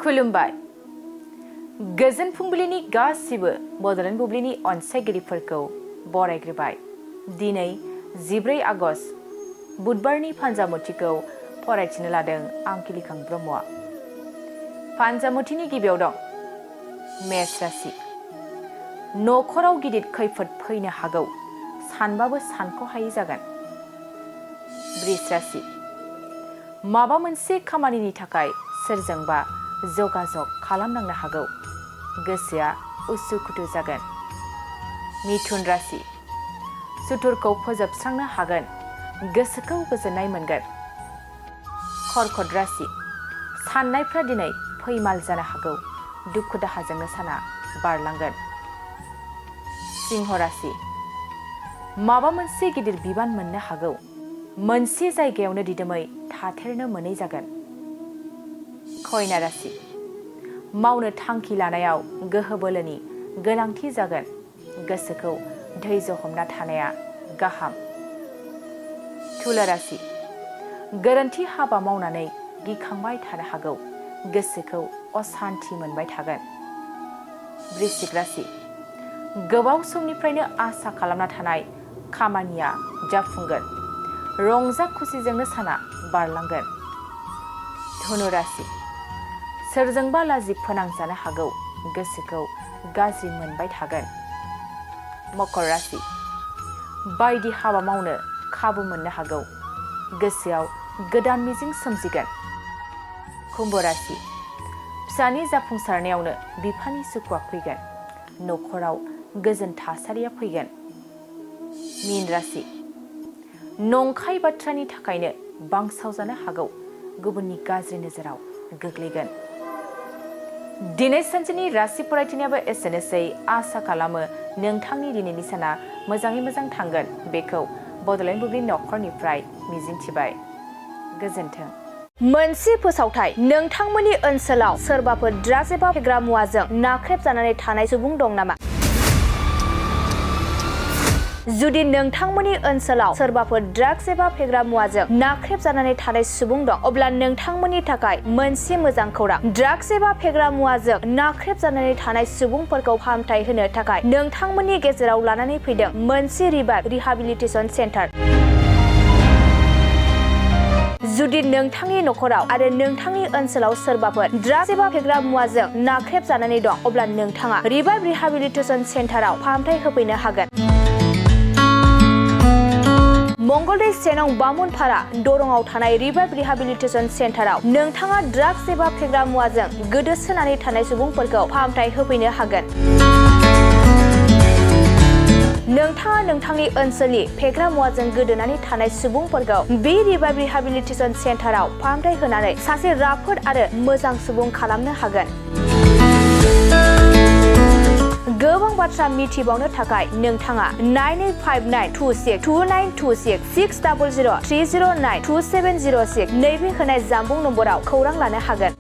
खुलुमबाय गोजोन फुंबिलिनि गासिबो बड'लेण्ड बुब्लिनि अनसायगिरिफोरखौ बरायग्रोबाय। दिनै 14 आगस्ट बुधबारनि फानजामुथिखौ फरायथिनो लादों आं किलिखां ब्रह्मआ। फानजामुथिनि गिबियाव दं मेष राशि। नखराव गिदिर खैफोद फैनो हागौ, सानबाबो सानख'हायै जागोन। वृष राशि। माबा मोनसे खामानिनि थाखाय सोरजोंबा जगाजग खालामनांनो हागौ, गोसोआ उसुखुथु जागोन। मिथुन राशि। सुथुरखौ फोजोबस्रांनो हागोन, गोसोखौ गोजोननाय मोनगोन। कर्कट राशि। साननायफ्रा दिनै फैमाल जानो हागौ, दुखु दाहाजोंनो साना बारलांगोन। सिंह राशि। माबा मोनसे गिदिर बिबान मोननो हागौ, मोनसे जायगायावनो दिदोमै थाथेरनो मोनै जागोन। कन्या राशि। मावनो थांखि लानायाव गोहो बोलोनि गोनांथि जागोन, गोसोखौ धैर्य हमना थानाया गाहाम। तुला राशि। गोरोन्थि हाबा मावनानै गिखांबाय थानो हागौ, गोसोखौ असान्थि मोनबाय थागोन। वृश्चिक राशि। गोबाव समनिफ्रायनो आसा खालामना थानाय खामानिया जाफुंगोन, रंजा खुसिजोंनो साना बारलांगोन। धनु राशि। सोरजोंबा लाजि फोनांजानो हागौ, गोसोखौ गाज्रि मोनबाय थागोन। मकर राशि। बायदि हाबा मावनो खाबु मोननो हागौ, गोसोआव गोदान मिजिं सोमजिगोन। कुम्भ राशि। फिसानि जाफुंसारनायावनो बिफानि सुखुआ फैगोन, नखराव गोजोन थासारिया फैगोन। मीन राशि। नंखाय बाथ्रानि थाखायनो बांसावजानो हागौ, गुबुननि गाज्रि नोजोराव गोग्लैगोन। दिनै सानसेनि राशि फरायथिनायाबो एसेनोसै। आसा खालामो नोंथांनि दिनैनि साना मोजाङै मोजां थांगोन, बेखौ बड'लेण्ड बुब्लि नखरनिफ्राय मिजिंथिबाय। गोजोन्थों। मोनसे फोसावथाय। नोंथांमोननि ओनसोलाव सोरबाफोर ड्राग्स एबा फेग्रा मुवाजों नाख्रेबजानानै थानाय सुबुं दं नामा? जुदि नोंथांमोननि ओनसोलाव सोरबाफोर ड्राग्स एबा फेग्रा मुवाजों नाख्रेबजानानै थानाय सुबुं दं, अब्ला नोंथांमोननि थाखाय मोनसे मोजां खौरां। ड्राग्स एबा फेग्रा मुवाजों नाख्रेबजानानै थानाय सुबुंफोरखौ फाहामथाय होनो थाखाय नोंथांमोननि गेजेराव लानानै फैदों मोनसे रिभाइभ रिहाबिलिटेसन सेन्टार। जुदि नोंथांनि नखराव आरो नोंथांनि ओनसोलाव सोरबाफोर ड्राग्स एबा फेग्रा मुवाजों नाख्रेबजानानै दं, अब्ला नोंथाङा रिभाइभ रिहाबिलिटेसन सेन्टाराव फाहामथाय होफैनो हागोन। मंगलदै 1 नं बामुनपारा दरंआव थानाय रिभाइभ रिहाबिलिटेसन सेन्टाराव नोंथाङा ड्राग्स एबा फेग्रा मुवाजों गोदोसोनानै थानाय सुबुंफोरखौ फाहामथाय होफैनो हागोन। नोंथाङा नोंथांनि ओनसोलनि फेग्रा मुवाजों गोदोनानै थानाय सुबुंफोरखौ बे रिभाइभ रिहाबिलिटेसन सेन्टाराव फाहामथाय होनानै सासे राफोद आरो मोजां सुबुं खालामनो हागोन। गोबां बाथ्रा मिथिबावनो थाखाय नोंथाङा 9859262926 60030927006 नैबे होनाय जानबुं नम्बराव खौरां लानो हागोन।